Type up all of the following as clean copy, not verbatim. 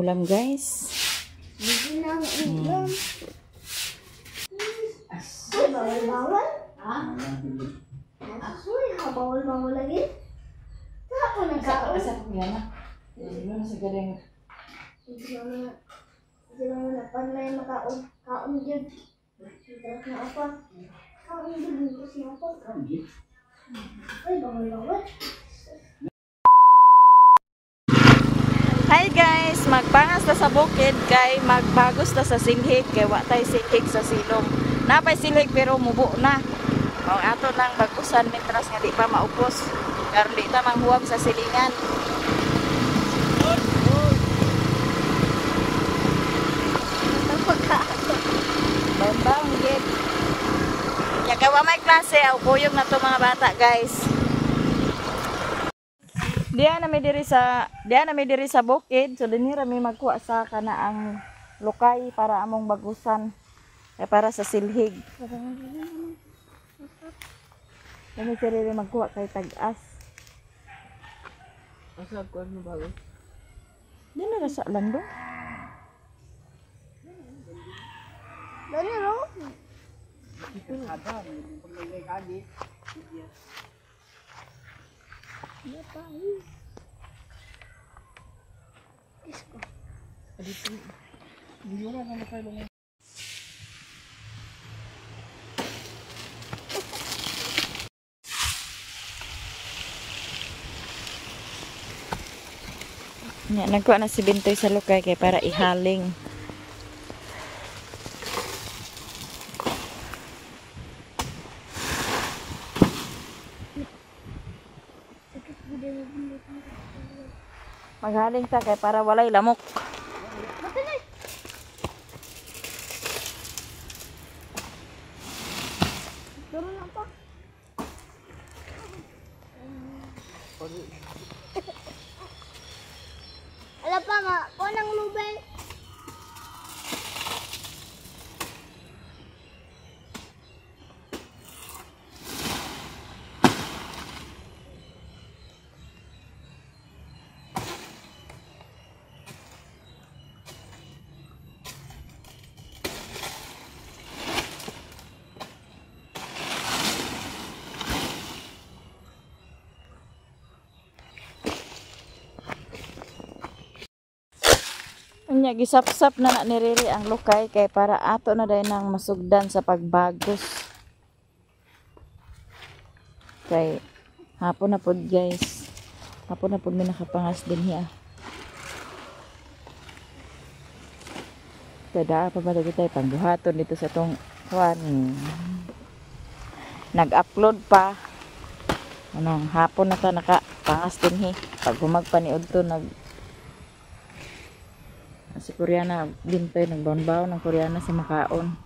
ulam, guys. Hindi na ang ulam. Ay, bawal-bawal. Uy, bawal-bawal lagi. Ako nagkaon. Asa ko yan ah. Ano sa galing? Hindi naman na panlay makaon. Kaon yun. Hindi na ako. Kaon yun. Hindi na ako. Ay, bawal-bawal. Hi guys, magpangas ta sa bukid kay magbagos ta sa silhig kay wa tay silhig sa silong. Napay silhig pero mubo na. Mao ato nang bagusan mitras nga di pa maupos. Karon di ta manghuwam sa silingan. Bambang gid. Ya kay wa may klase aw kuyog na to mga bata, guys. Diya na may diri sa bukid, so dinhi ra may magkuha sa kana ang lukay para among bagusan. Kay para sa silhig. Dami si Riri magkuha kay tag-as. Asa ko ano bago? Di na sa lando. Dali ro. Nya nagkuha na si Bintoy sa lukay kay para ihaling. Maghaling ta kay para walay lamok. Ala pa nga, ko nang lubel. Unya gisapsap na na ni Riri ang lukay kay para ato na dayon ang masugdan sa pagbagos. Kay hapon na pod, guys. Hapon na pod mi nakapangas din hiya. Tada pa ba tayo pangbuhaton dito sa tong kuan. Nag-upload pa. Anong hapon na ta nakapangas din hi. Pag humag pa ni udto nag si Koreana Bintoy nagbaon-baon ng Koreana sa makaon.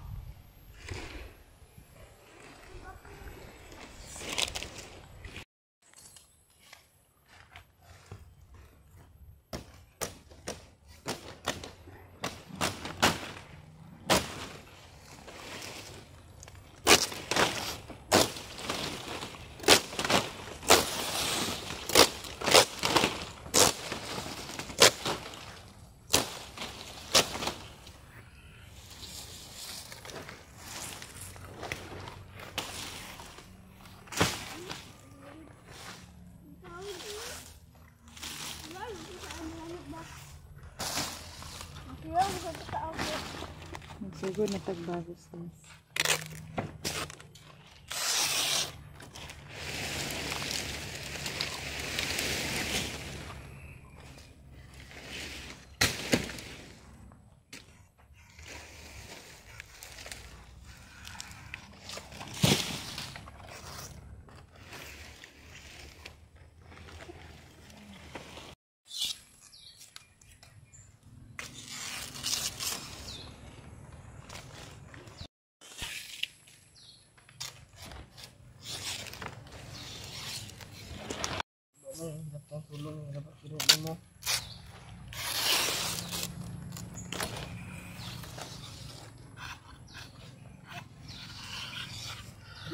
Magsugod na tagbagos, guys.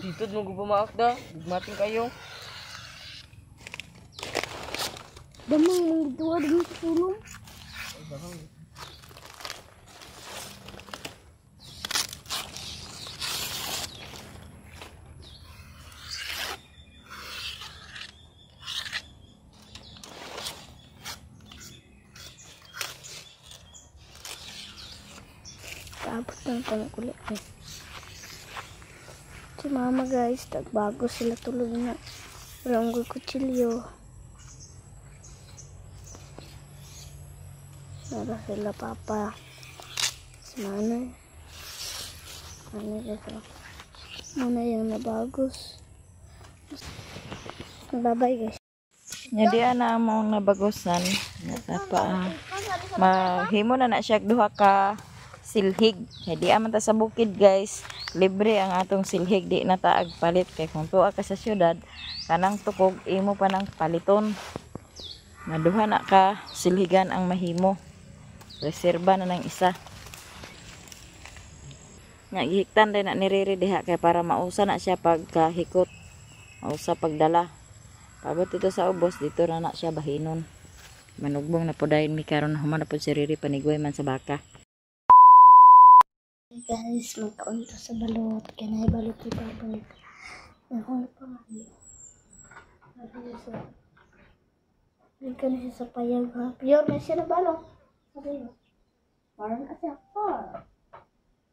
Dito nung gumaak da, gugmating kayo. Damang mong gituwa dun sa sulong. Tapos lang kami kulit eh. Si mama guys, tagbago sila tulog na. Walang kutsilyo. Nara sila papa. Si manay. Manay guys. Muna yung nabagos. Bye-bye guys. Nya diya na among nabagosan. Napa mahimo na na siya duha ka silhig. Kay di man ta sa bukid guys, libre ang atong silhig, di na ta agpalit kay kung tuwa ka sa syudad kanang tukog imo pa nang paliton. Naduha na ka silhigan ang mahimo. Reserba na ng isa. Nya gihiktan din na ni Riri diha kay para mausa na siya pagkahikot. Mausa pagdala. Pabot dito sa ubos, dito na na siya bahinon. Manugbong na po dayon mi karon human na po si Riri panigway man sa baka. Guys, magkaon to sa balot. Kaya na balot yung pabalik. Nahon pa nga. Hindi na siya sa payag ha. Pure na siya na balot. Sabi mo. Parang na siya.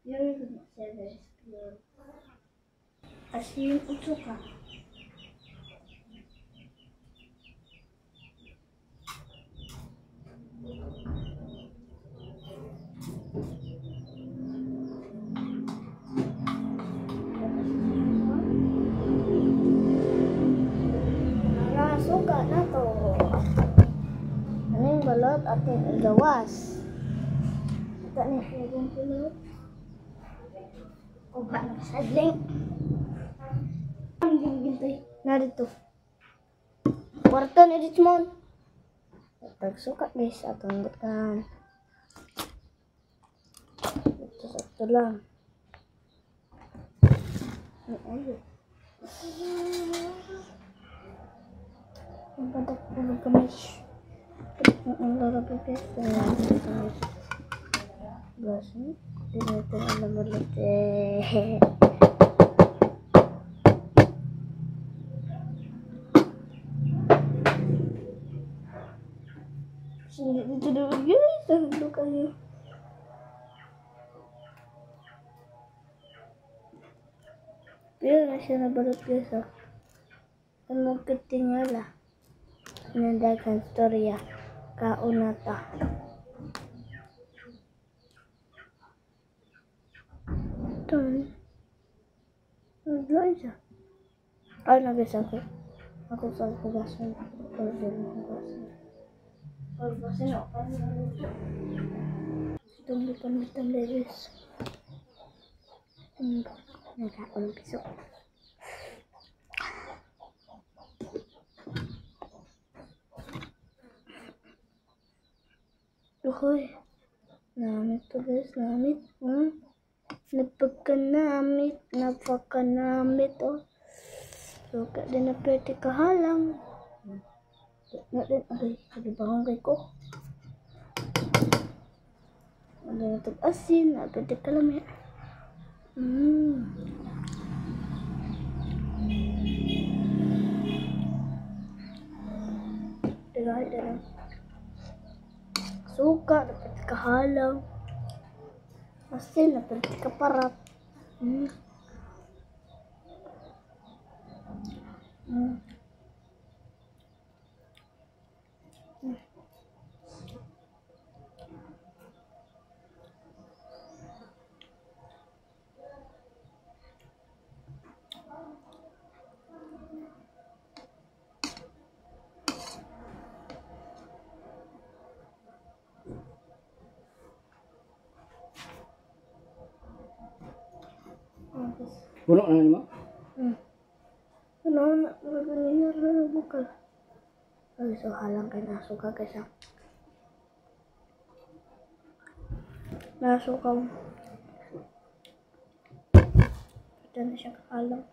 Pure na siya guys. Pure. Asin utsuka. Suka na to. Ano yung balot ating igawas. Ito na yung balot. Kuha na kasadling. Ang gigintay. Narito. Kwarto ni Richmond. Tagsuka guys. Atong butan. Ito sa ito lang. Ayun. Ang padak po kami. Ang lalapit guys. Gasin. Hindi natin alam ulit eh. Dito daw guys. Nahulog kayo. Pero na siya nabalot guys oh. Ang magkitingala. Nandagan storya. Kauna ta. Ito. Naglain siya. Ay, nag-isa ko. Ako sa hugasan. Hugasan. Itong lipan-lipan guys. Nagkaon piso. Uy, namit to guys, namit. Napagkanamit, napagkanamit oh. So, ka din na pwede kahalang. Na din, agay, sabi kay ko. Ano na itong asin, na pwede kalami. Teka, teka. Suka, dapat kahalang. Asin, dapat kaparat. Puno na nimo? Ano na, ganyan na bukal. Ay, so halang kay nasuka kaysa. Nasuka. Ito na siya kahalang.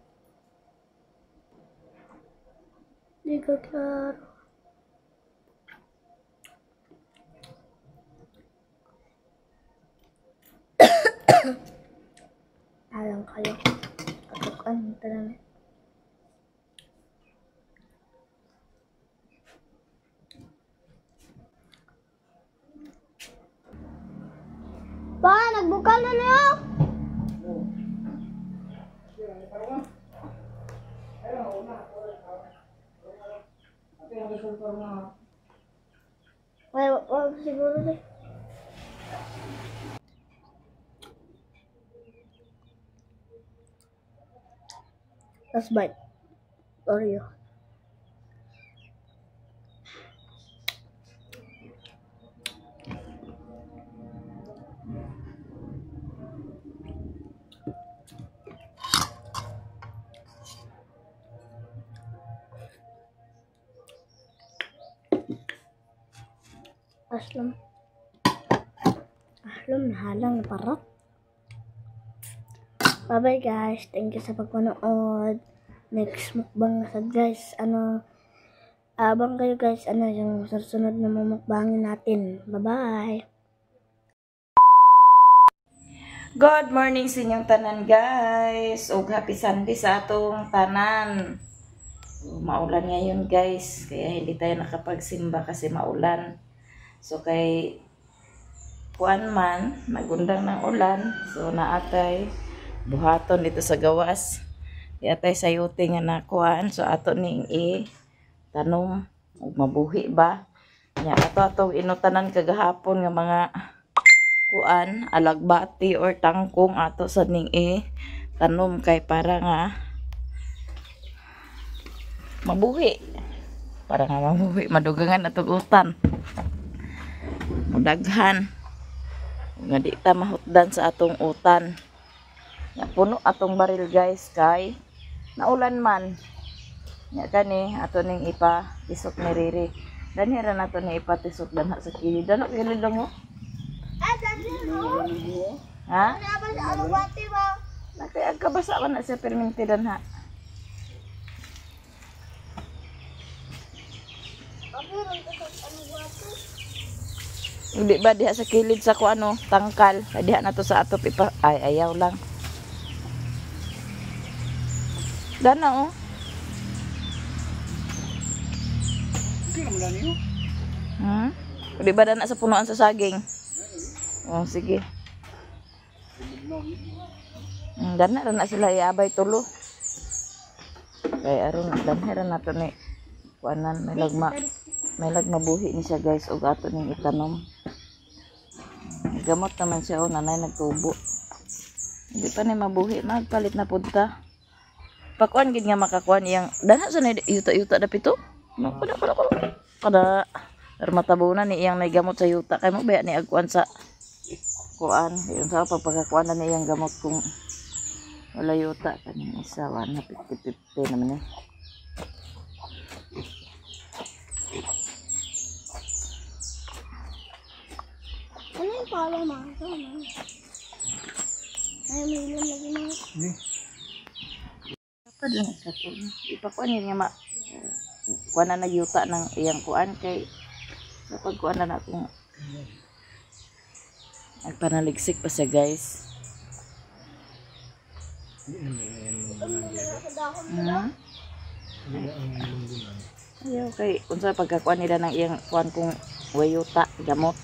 Di ka klaro. Nagbukal na niyo. Ay, wag siguro eh. Last bite. Oreo. Aslom. Aslom, halang parot. Bye-bye guys. Thank you sa pagpanood. Next mukbang na sad guys. Ano, abang kayo guys. Ano yung susunod na mumukbangin natin. Bye-bye. Good morning sa inyong tanan guys. Ug happy Sunday sa atong tanan. Maulan ngayon guys. Kaya hindi tayo nakapagsimba kasi maulan. So kay kuan man, nagundang ng ulan. So naatay buhaton dito sa gawas. Di atay sayote nga nakuan. So ato ning i-tanom ug mabuhi ba. Nya ato atong inutanan kagahapon nga mga kuan, alagbati or tangkong ato sa ning i-tanom kay para nga mabuhi. Para nga mabuhi, madugangan atong utan. Mudaghan nga di ta mahutdan sa atong utan. Nya puno atong baril guys kay naulan man. Nya kani ato ning ipa tisok ni Riri. Danhi ra nato ni ipa tisok danha sa kilid. Dano kilid lang oh. Ah, dali oh. Ha? Ano ba sa alubati ba? Nakay agkabasa man na siya perminti danha. Hindi ba diha sa kilid sa kuano tangkal. Diha na to sa atop ipa ay ayaw lang. Dana oh. Di ba dana sa punuan sa saging? Oh sige. Dana ra na sila iabay tulo. Kay aron danhi ra nato ni kuanan may lagma. May lagmabuhi ni siya guys og ato ning itanom. Gamot naman siya oh, nanay nagtubo. Hindi pa ni mabuhi, magpalit na punta. Pakuan gid nga makakuan iyang dana sa nay yuta-yuta dapito. No, kada kada kada. Kada matabunan ni iyang naigamot sa yuta kay mo baya ni agkuan sa kuan. Yung sa pagpakakuan na ni iyang gamot kung wala yuta kaning isa 150 naman ni. Ano yung pala ma? Ay, may ilan lagi na. Dapat lang sa to. Ipakuan yun nga ma. Kuan na nagyuta ng iyang kuan kay sa pagkuan na akong nagpanaligsik pa siya guys. Ayaw kay unsa pagkakuan nila ng iyang kuan kung wayuta gamot.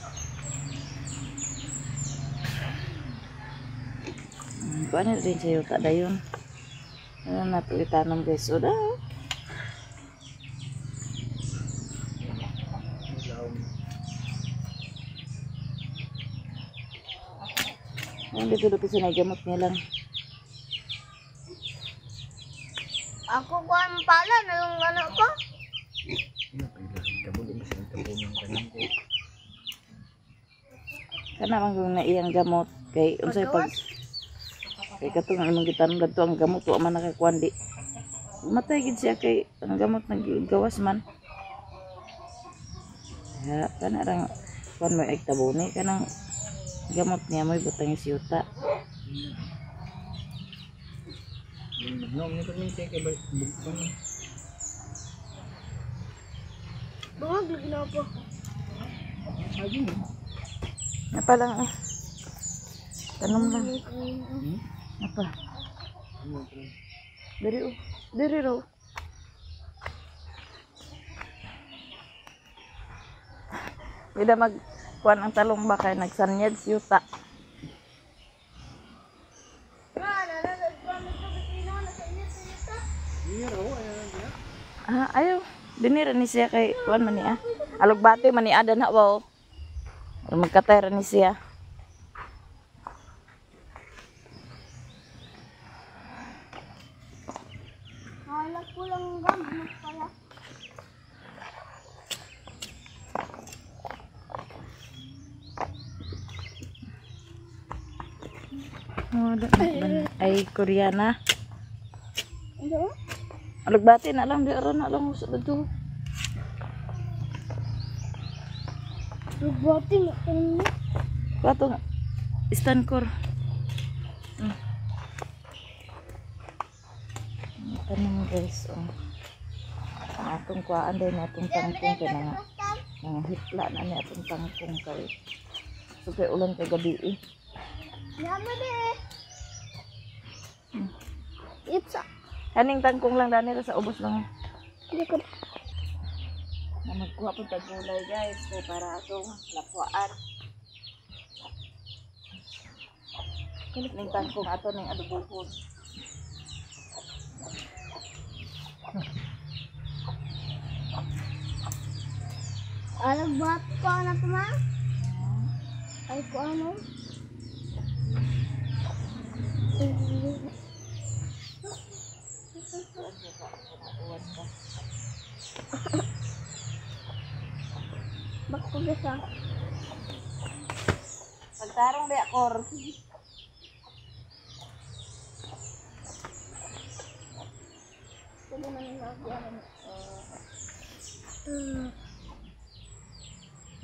Kuan na rin sa yuta dayon. Ano na ito itanom guys. O da. Ayun dito dito sa nagamot niya lang. Ako kuan pala nalung ano ko. Kana man kung naiyang gamot kay unsay pag kay katong imong gitanom kadto ang gamot wa man nakakuan di. Matay gid siya kay ang gamot naggawas man. Ya, kana rang kuan mo ay tabuni kanang gamot niya mo'y butang siyuta. Bungag lagi na po. Napa lang eh. Tanom lang. Napa. Diri oh. Diri ro. Bida mag kuan ang talong ba kay nagsanyad siyuta. Ah, ayaw. Dinira ni siya kay kuan man niya. Alugbati man ni ada na wow. Magkatay ra ni siya. Hala ko lang gamit pala. Oh, ay Koreana. Ano? Alugbati na lang di aron na lang sa dito. Lugbati na kami. Katong stand core. Tanong guys, oh. Ang atong kuhaan din atong tangkong kay mga mga hitla na ni atong tangkong kay sugay ulan kay gabi eh. Yama de. It's a Kaning tangkong lang dani ra sa ubos lang. likod. Na magkuha pud tag gulay guys kay para atong lapuan. Ning tangkong ato ning adobohon. Alag bat ko na to ma. Ay ko ano? Bakko bisa. Pagtarong di akor. Pwede man na ako.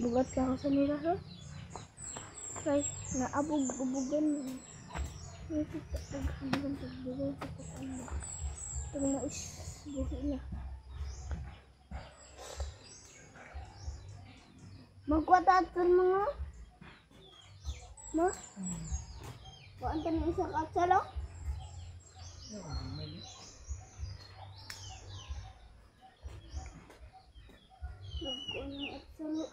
Bugat ka ako sa nila, ha? Kay, naabog-ubugan. Itong mais, buhi na. Magkwata at mga? Ma? Kuan ka ng isa katsalo? Nagkuan ng atsalo.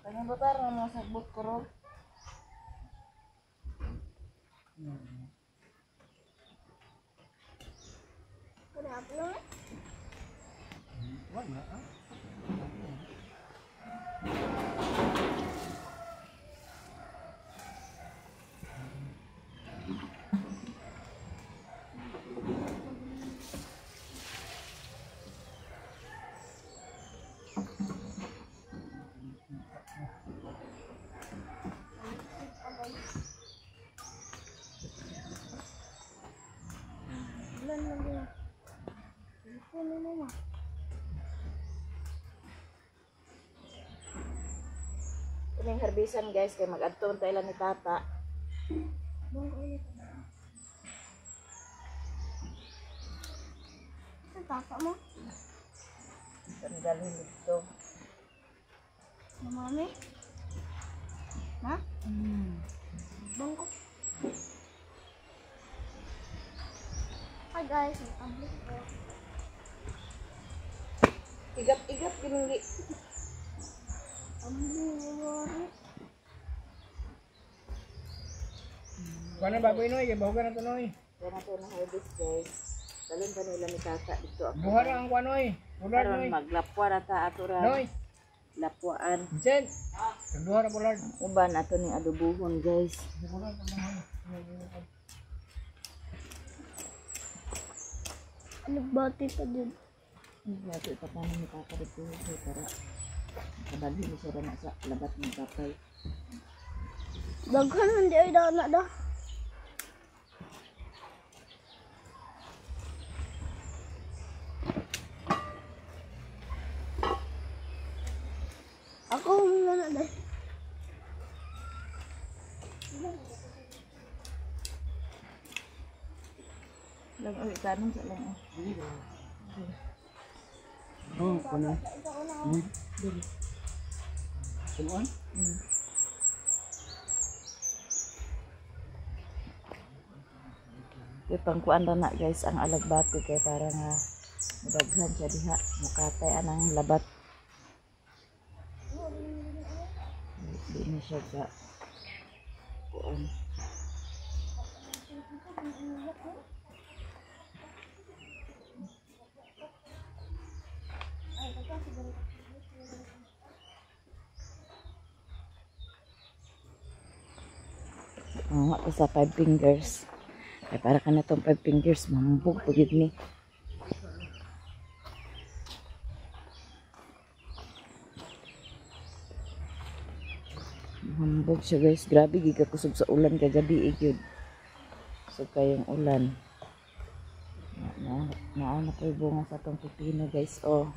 Kanyang batar nga mga sagbot ko ro. Kenapa lang? Wala ah. Bulan lagi. Puno mo ma. Kining harbisan guys kay mag-adto tayo lang ni tata. Bangko ulit. Sa tata mo? Tanggalin dito. Mami? Ha? Bangko. Hi guys, ang tablet ko. Igap-igap gining Amburi. Kuan na bago inoy, kay bahugan na to noy. Kaya nato na harvest guys. Dalhin pa nila ni tata dito ako. Buha ra ang kuan noy. Bular Karon noy. maglapwa ra ta ato ra. Noy. Lapwaan. Vincent. Duha ra bular. Uban ato ning adobohon guys. Nagbati pa din. Hindi nato ipatanan ni tata dito kay para kabalhin ni siya na sa labat ng tatay. Daghan man di ay dana da. Ako muna na dahil. Lang oh, itanong sa lang. Oh, kuno. Kuno. Kay pangkuan ra na guys ang alagbati kay para nga madaghan siya diha mukatay anang labat. Di na siya ga kuan. Mga to sa 5 fingers. Ay para ka na tong 5 fingers, mambog pagid ni. Mambog siya guys, grabe gid ka kusog sa ulan kagabi gyud. Kusog kayong ulan. Naa na ko'y bunga sa tong pipino guys, oh.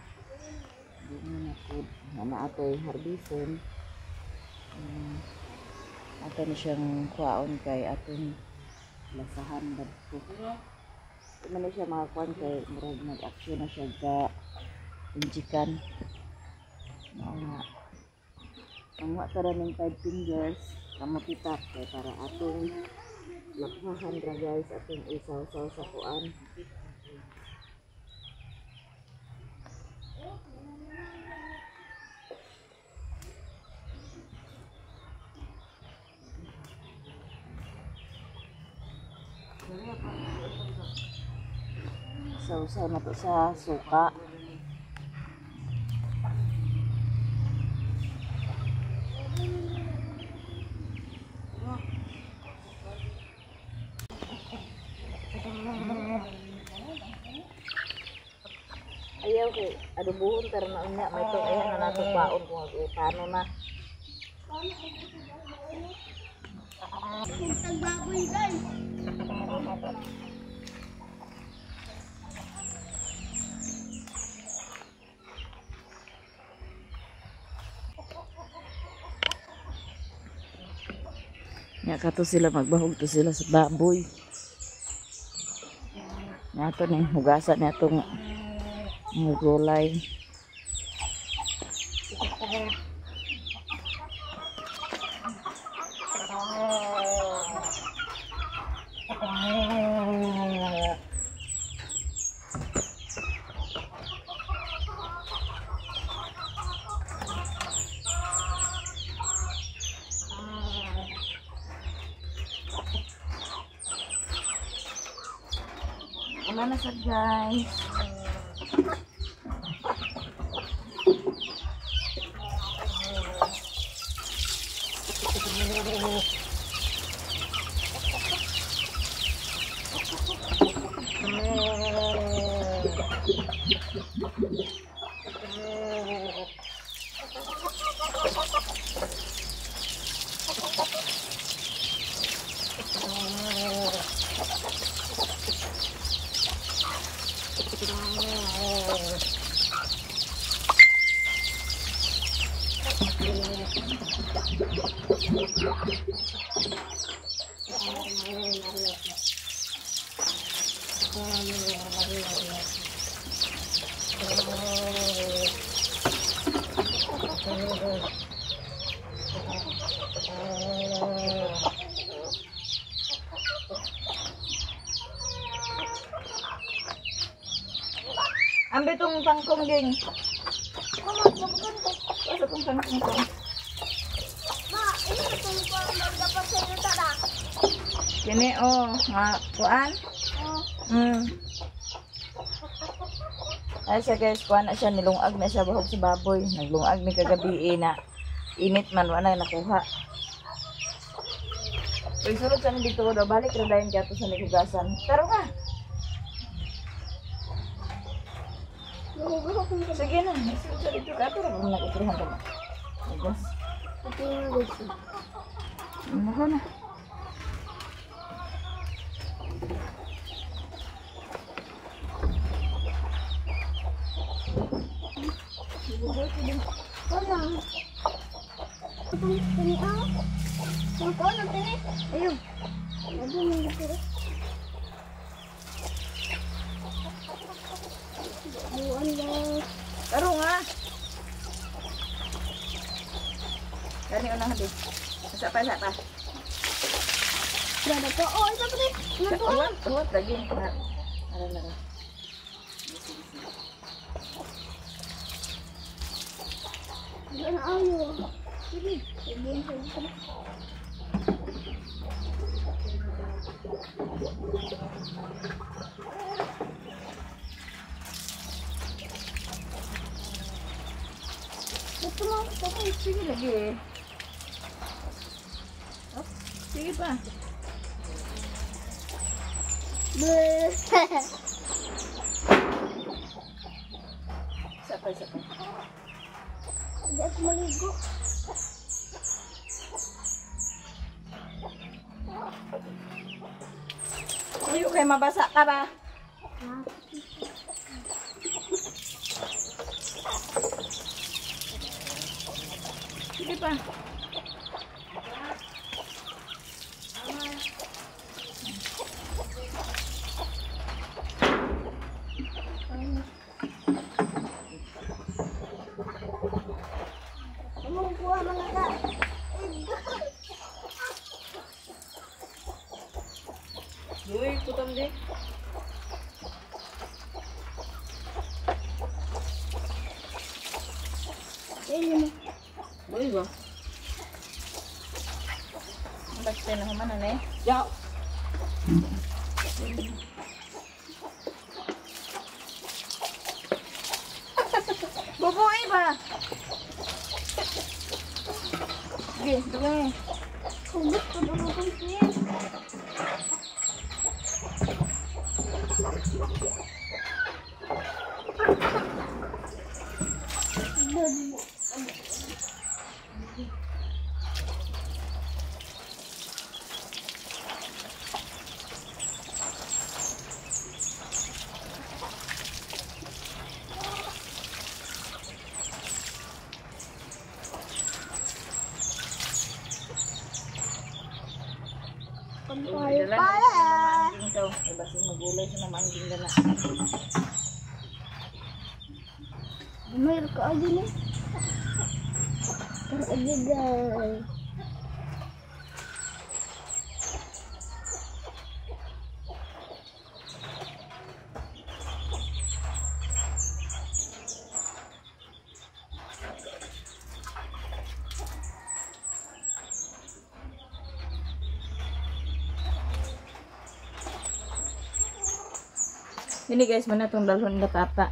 Bunga na po. Na atoy harveston. Ato na siyang kuwaon kay atong lasahan badto. Di man na siya makakuan kay murag nag-action na siya ga injikan. Mao nga. Ang wa tara ning 5 fingers, kamo kita kay para atong lakhahan ra guys, atong isaw-saw sa kuan. Sausaw na to sa suka. Ayaw kay adubuhon pero na unya may to ayan na nato paon kung paano na. Tagbaboy guys. Nya kato sila magbahog to sila sa baboy. Nato ning hugasan natong gulay. Wala na siya guys. Ambil tong kangkong geng. Asa tong kangkong ko? Ma, ini itong dapat sa iyo tara. Kini oh, nga kuan. Oh. Ay siya guys, kuan na siya, nilungag na siya bahog sa baboy. Naglungag ni kagabi na init man wa na nakuha. Uy, sulod sa dito daw balik ra dayon gato sa nigugasan. Taro ka. Sige na, sulod sa dito ka pero kung nag-utruhan ka ba. Hugas. Ano na? Buwan guys. Karo nga. Kani unang hadi. Isa pa, isa pa. Gada to. Oh, isa pa din. Uwat, uwat lagi. Ara na ka. Gana ayo. Sige. Sige, sige. Ito lang. Sige lagi. Oh, sige pa. Isa pa, isa pa. Hindi ako maligo. Tuyo kay mabasa ka ba? Sige pa. Kumukuha mga ka. Uy, putam di. Ayun. Uy ba? Basta na human na eh. Ya. Bubuhay ba? Sige, dugay. Hugot ko doon akong siya. Pampay pala. Ikaw, ibasin magulay sa naman ang na. Mayroon ka agad eh. Agad guys. Ini guys, mana tong dalhon na tata.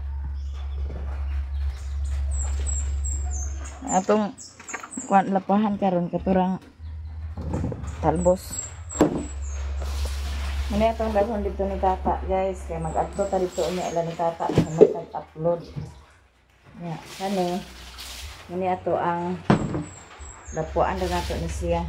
Atong kuan lapahan karon katurang talbos. Muna atong dalhon dito ni tata guys, kay mag-adto ta dito unya ila ni tata mag-upload. Nya, kani muni ato ang lapuan na nato ni siya.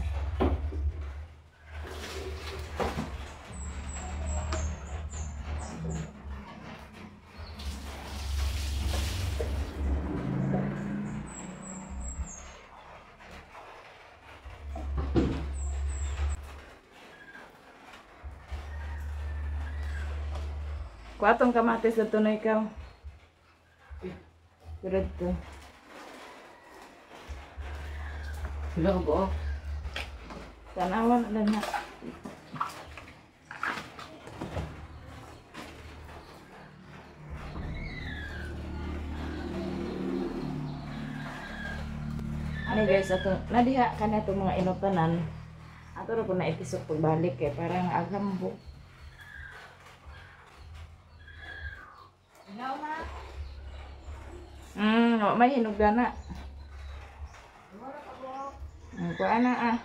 Kuatong kamatis na na ikaw. Pero ito. Wala ka ba? Tanawan na na. Ano guys, ato nadiha kani atong mga inutanan. Ato ra po na episode pagbalik kay parang aghambo. May hinugda na. Kuha na ah.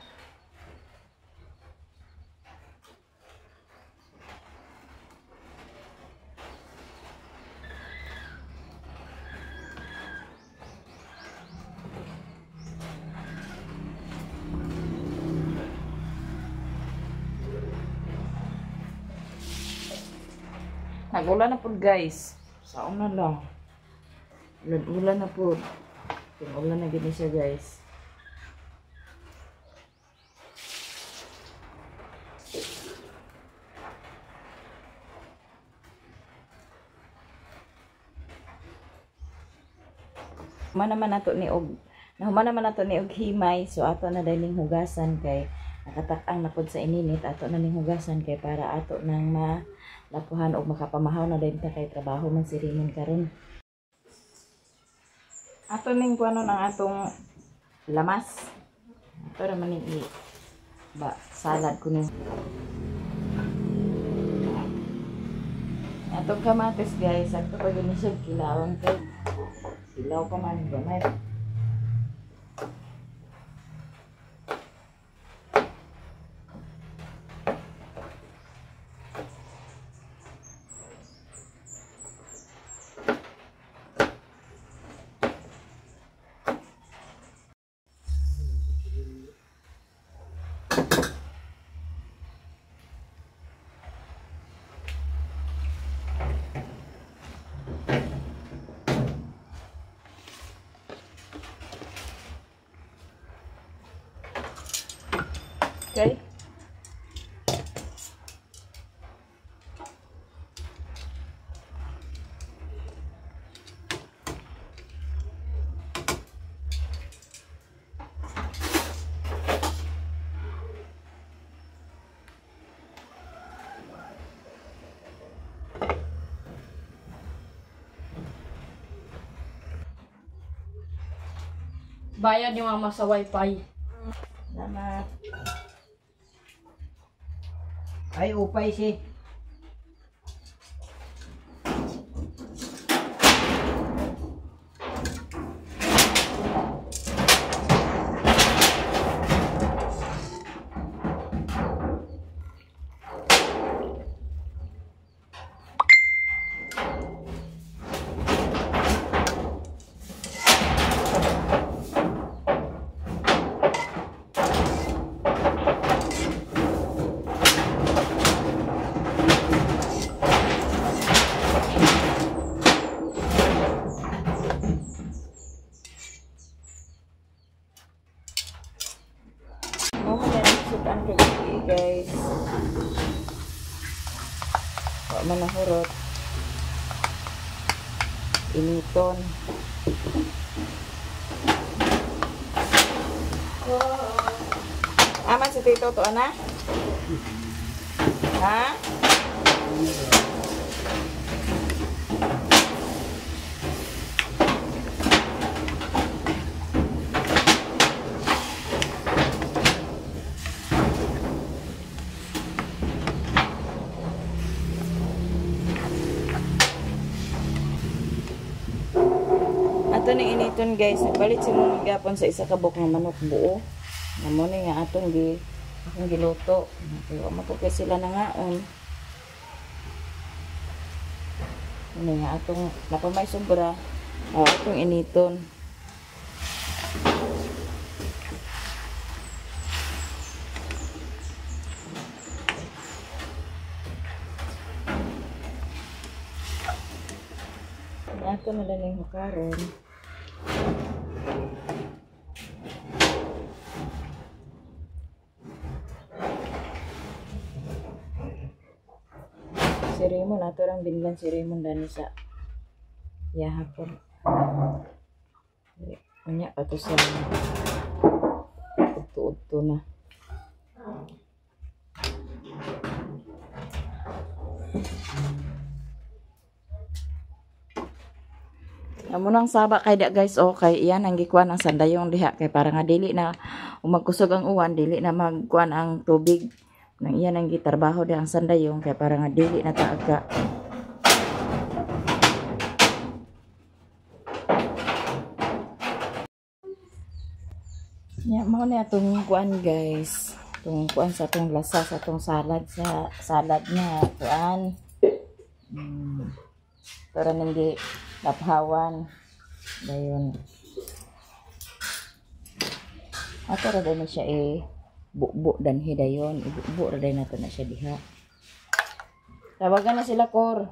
Nag-ulan na po guys. Sa una lang. Ulan-ulan na po. Ulan na gini siya guys. Human naman nato ni og nahuman naman nato ni og himay, so ato na dahil ning hugasan kay nakatak-ang na pod sa ininit, ato na ning hugasan kay para ato nang malapuhan og makapamahaw na dahil ta kay trabaho man si Raymond karon. Ato ning kuanon ang atong lamas. Ato ra man ning i ba salad kuno. Atong kamatis guys, sakto pa gini siya kilawon kay kilaw pa man gamay. Okay. Bayad ni mama sa wifi. Salamat. Ay, upay si. Sudan kagabi guys. Wa man nahurot. Initon. Aman si Tito to ana? Ha? Ato ning initon guys, nagpalit si Mumon gapon sa isa ka buok nga manok buo. Namo ni nga atong gi akong giluto. Kay wa man po kay sila nangaon. Ini nga atong napamay sobra, atong initon. Ato na lang yung hukaron. Si Raymond, ato lang binlan si Raymond dani sa yahapon. Unya ato sa udto-udto na. Amo nang saba kay da guys, okay, iyan ang gikuan ang sandayong diha kay para nga dili na umagkusog ang uwan, dili na magkuan ang tubig. Nang iyan ang gitrabaho diha ang sandayong kay para nga dili na taaga. Ya, mao ni atong kuan guys. Atong kuan sa atong lasa sa atong salad sa salad nga kuan. Para nang laphawan dayon. Ato ra na siya bubo danhi dayon, ibubo ra dayon nato na siya diha. Tawagan na sila kor.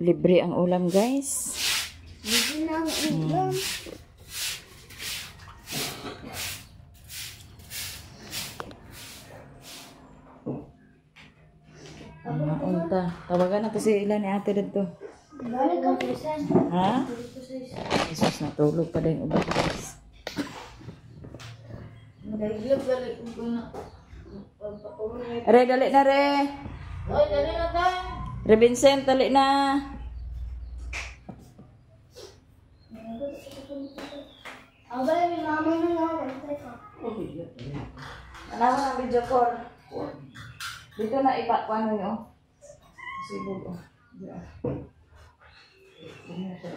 Libre ang ulam, guys. Libre na ang ulam. Unta. Tawagan na to si ila ni ate dito. Balik ka. Ha? Jesus, natulog pa din uban, guys. Re, dali na, re. Oy, dali na ta. Re, Vincent, dali na. Abay, may mama na nga. Tanawa ng video call. Dito na ipakuan nyo. Sibog, oh. Diyan.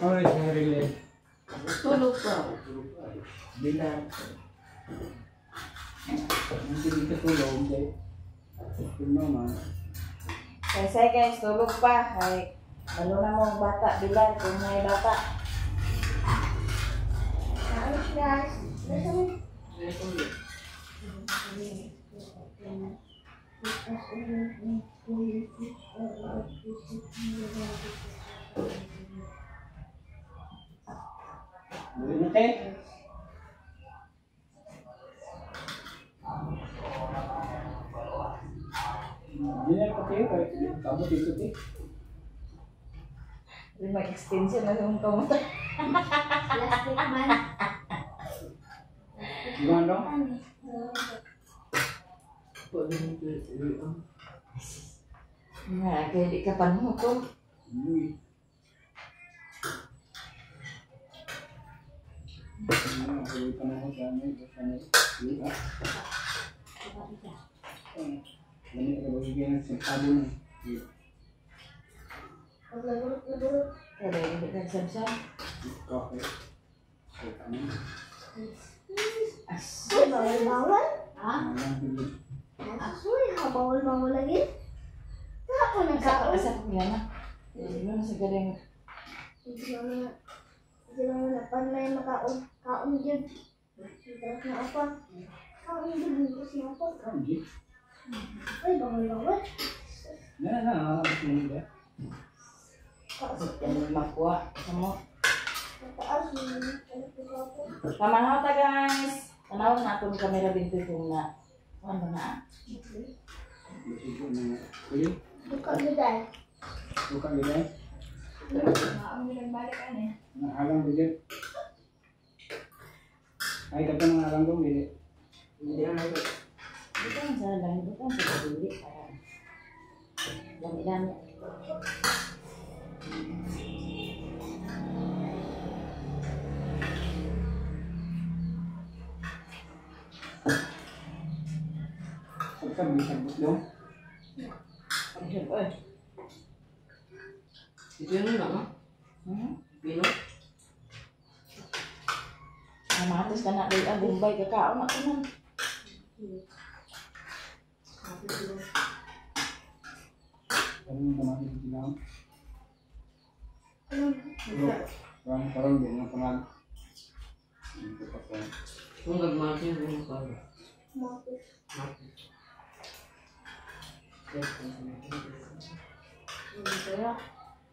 Ay, sarili. Tulog pa. Bilang. Hindi dito tulog. Yung mama. Kaya guys, tulog pa. Ay, lalo na mo ang bata, bilad, kung may bata. Guys, guys. Listen. Dali na, te. Hindi na pati yun. Kamot dito, te. Hindi mag-extension na yung kamuta. Plastic man. Gimana dong? Nga, kaya di ka panuto. Uy. Ano, ako pa na ako sa ano, sa ano. Uy, ah. Lami ka ba bigyan ng sentado na? Pag-lagurot-lagurot. Kaya hindi ka sabsab. Kape. Ano? As. Uy, bawal-bawal. Ha? Uy, ha, bawal-bawal lagi. Ako nagkaon. Asa kong yan ah. Hindi mo na sa galing. Hindi naman na panlay makaon. Kaon dyan. Hindi na ako. Kaon dyan. Hindi na ako. Kaon dyan? Uy, bawal-bawal. Na, na, na. Makuha. Samo. Mataas. Pamanaw ta, guys. Tanaw na atong kamera binti kung na. Ano na? Buka gid. Buka gid. Nahalang gid. Ay kato nang halang dong gid. Hindi na lang. Bukan sa lang, bukan sa dili para. Dami-dami. Sabsab sabot dong. Oy. Ito yun na, no? Hmm? Pino? Namatos ka na, day, ah, Bombay, kakaon ako man. Karon kamatis sila. Karon karon din ang pangag. Ito pa ko. Kung gagmatin yung pag. Matis. Matis.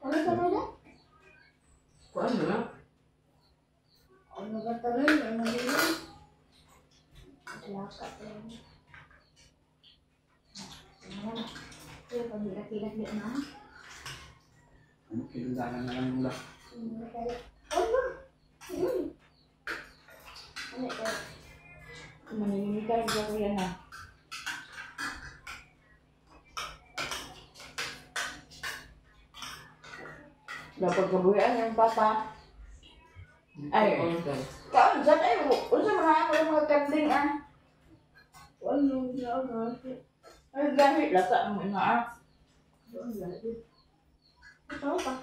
Ano ka na? Kuan mo na? Ano ba tanan? Ano ba yun? Laka lang. Kaya pag hilak-hilak di na. Ano kinudahan na lang mula. Ano? Ano ito? Maninimikay ko yan ha. Dapat kabuhian yung papa. Ay, kaon dyan ay, unsa man ang mga kanding ah. Ano nga? Ay, dahil lasa mo na ah. Ito pa.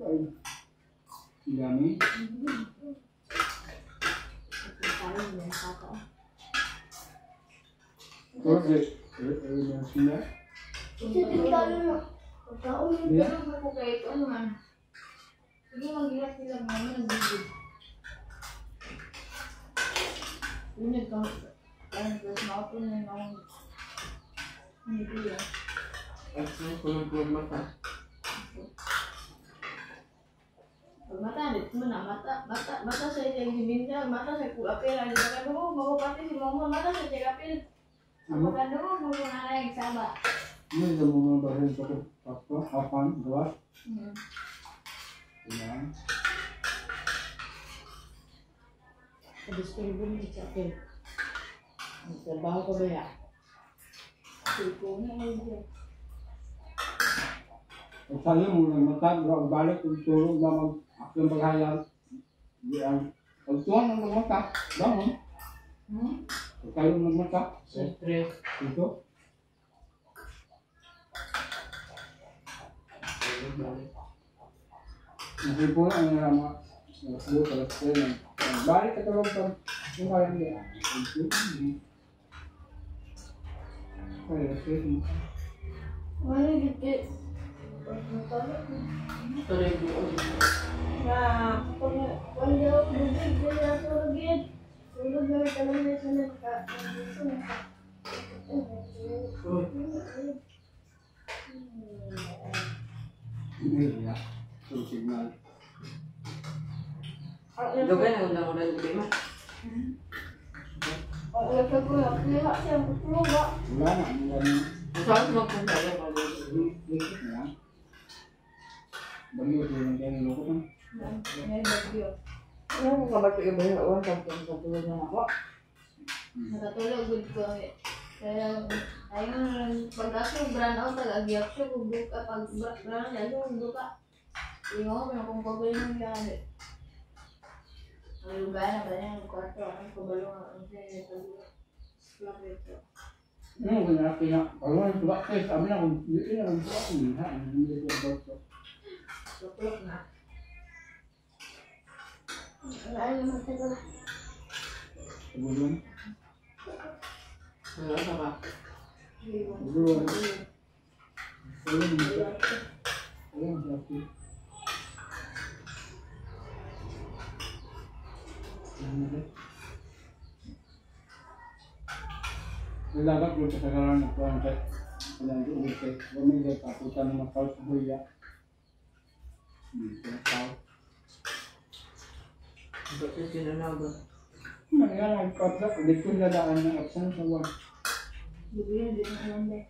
Ay. Ang dami. Pag mata, dito mo na, mata, mata, mata sa iyang giminda, mata sa kuapil, ang dito ka dugo, magupati si Momo, mata sa iyang apil. Ano? Pagka dugo, mo na na saba. Ano yung mga bahin sa ko? Kapan, gawas? Yan. Gusto ko rin sa akin. Trabaho ko ba ya? Suko na mo. Pag sayo mo nang mata, balik, kung tulog na mag-akyong paghayag. Di ang pagtuwan ng magmata, bangon. Pag kayo magmata, Stress. ito. Nasipo na ang mga alas 2, alas 3. Balik ka tulog pa. Yung kaya hindi. Kaya alas 3. Wala gid. Tuloy buo. Na kung daw bugig na tulog gid. Tulog na talong na sa nagka. Hindi ya. Tulog signal. Dugay na undang ko na gabi ma. Wala pa ko nakuha siya tulog ba. Wala na. Ang ganun. Saan magpunta ka pa? Likit na lang. Bagyo, tulog tayo ng lukot. May bagyo. Ano kung kabato iba yung uwan sa tulog na ako? Nakatulog gud ko. Kaya ayun pag ako brand out tag agyak siya kung duka pag brand out kung duka. Ingon ko kung pagaling yung yari. Ang lugar na ba niya ang kwarto ang kabalo ang siya ito. Ito. Ano kung nakina? Karoon ng tuwak kayo. Sabi na kung hindi na kung tuwak. Hindi na. Hindi ko tuwak. Tuklok na. Wala naman sa ko. Sabulong. Ano ka ba? Sabulong. Sabulong. Sabulong. Nalagat ko sa sagaran ng kuwan kay wala yung uwi kay bumili taputan ng mga tao sa huya. Hindi ko tao. Bakit kinanaw ba? Mangyari ang kadlak, ulit ko ladaan ng absent sa buwan. Dugo din ang lambe.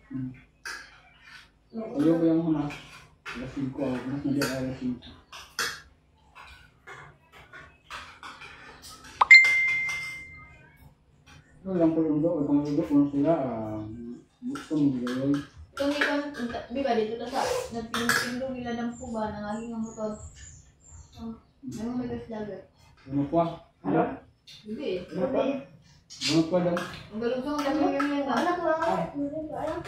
Ayaw ko yung huna. Alas 5 ako. Mas hindi ako alas 5. Ito lang ko yung doon. Kung ludo ko sila, gusto mo gawin. Itong ikon, di ba dito ta sa nagpindog nila ng puba ng aging ang motor. May mga may dagat. Ano pa? Ano? Hindi. Ano pa? Ano pa daw? Ang galusong ang yung yung Wala ko lang.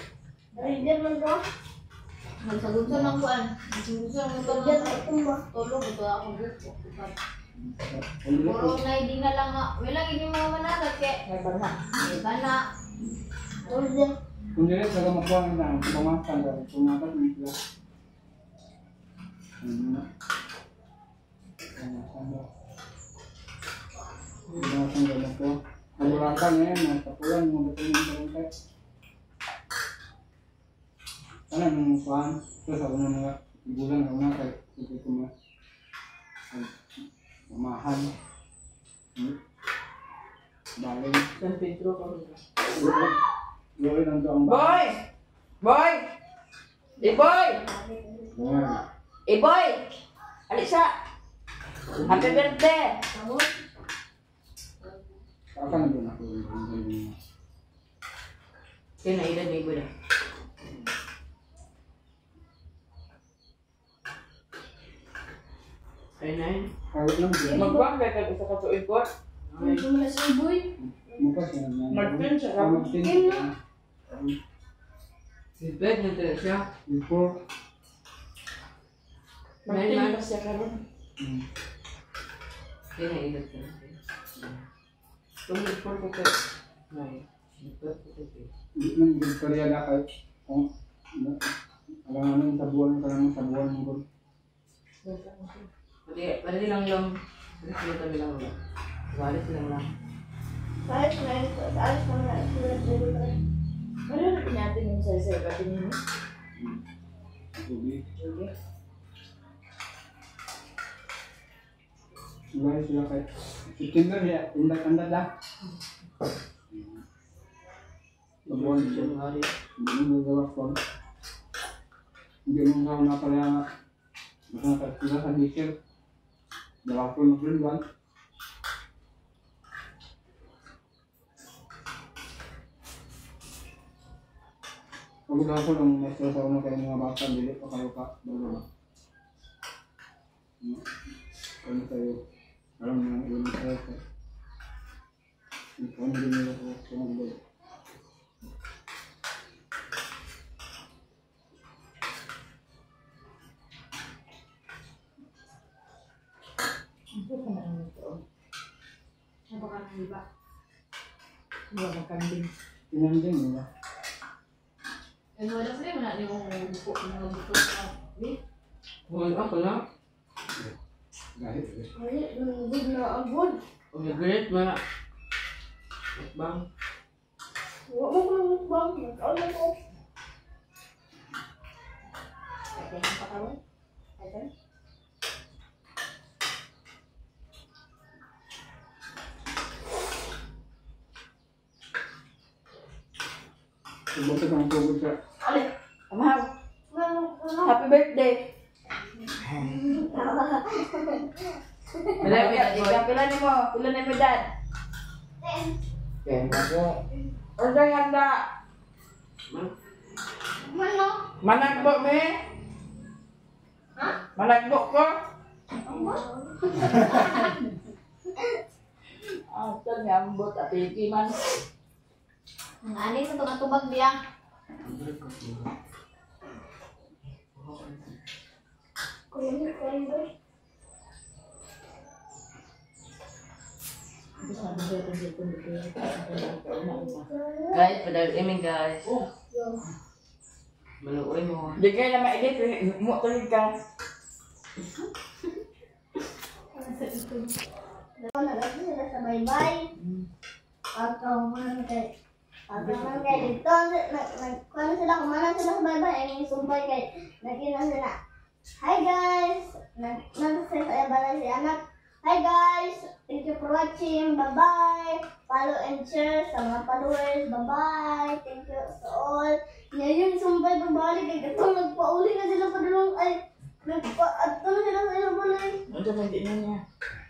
Rider man ko. Magsagunsa ng kuan. Magsagunsa ng motor Rider ng na itong ba. tulog ito ako gusto. Puro na hindi na lang nga. Wala gini mga managat kay. May bana. May bana. Rider. Kung dili sa makuha na pumangan daw, pumangan mo sila. Ano na? Pumangan daw. Pumangan daw makuha. Ang burangkan na yan, nasa pulan, mga bato ng barangay. Ano nung kuhaan? So sa una mga igulang na una kay hindi ko ma mamahan. Baling. San Pedro ka ba? Luoy lang daw ang Boy! Boy! Eh boy! Boy. Eh boy! Alisa! Happy birthday! Saka na doon ako. Kaya nailan ni Ibo na. Ay, nine. Kawit lang siya. Magbuang kay kag usa ka tuig ko. Ay. Wala sa iboy. Mukha siya na. Martin siya ka. Martin. Si Bed na talaga siya. Before. Martin Nine pa siya karon. Kaya nailan ka na. Tumipor ko kay. Nine. Ipor ko kay. Hindi man Victoria na kay. Kung alam namin sa buwan ka naman sa buwan mo. Pwede, pwede lang lang. Pwede kami lang lang. Walis lang lang. Alis na ito. Alis na na. Ano na natin yung saysay ba tingin mo? Tubig. Sige. Wala sila kay September ya, indat-andat lah. Buwan siya. January. Hindi mo nagawa ko. Hindi mo nagawa na pala nga. Basta nakasila sa diesel. Dalawa ko ng buwan. Pagod ako lang maestro sa una kayo mga bata, dili pa kayo ka, bago ba? No? Ano kayo? Alam mo na, iwan kayo ko. Ikaw na din nila ko sumagod. Ano ka na ano ito? Ano ba ka nang iba? Wala kang kambing. Tinanding, di ba? Eh, wala sila man na yung buko, mga buko na. Di? Wala ako na. Gahit, eh. Ay, good na agod. Umigrit na. Bang. Wa mo ko mukbang. Nagkaon na ko. Kaya pa karon? Ito? Subukan kang tugod sa Amahaw. Happy birthday. Pila Pila, pila ni mo? Pila ni mo, dad? Kaya ako. Order handa. Mano? Managbo me. Ha? Managbo ko. Ano? Ah, ito nga ambot apiki man. Ang ani sa itong atubag diya. Kuya, kuya. Guys, padal iming guys. Maluoy mo. Di kayo na maedit, mo tuloy ka. Nag-ano sila sa baybay. Pagkahuman kay pagkahuman kay dito, nag kuno sila, kumanan sila sa baybay, ay sumpay kay nagina sila. Hi guys! Nag nasa sa balay si anak. Hi guys! Thank you for watching. Bye-bye! Follow and share sa mga followers. Bye-bye! Thank you to all. Ngayon, sumpay pagbalik kay katong nagpauli na sila padulong ay nagpa adto na sila sa ilang balay. Ano man di na niya.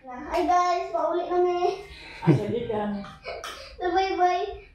Na, hi guys! Pauli na mi. Asa di ka. So, bye-bye.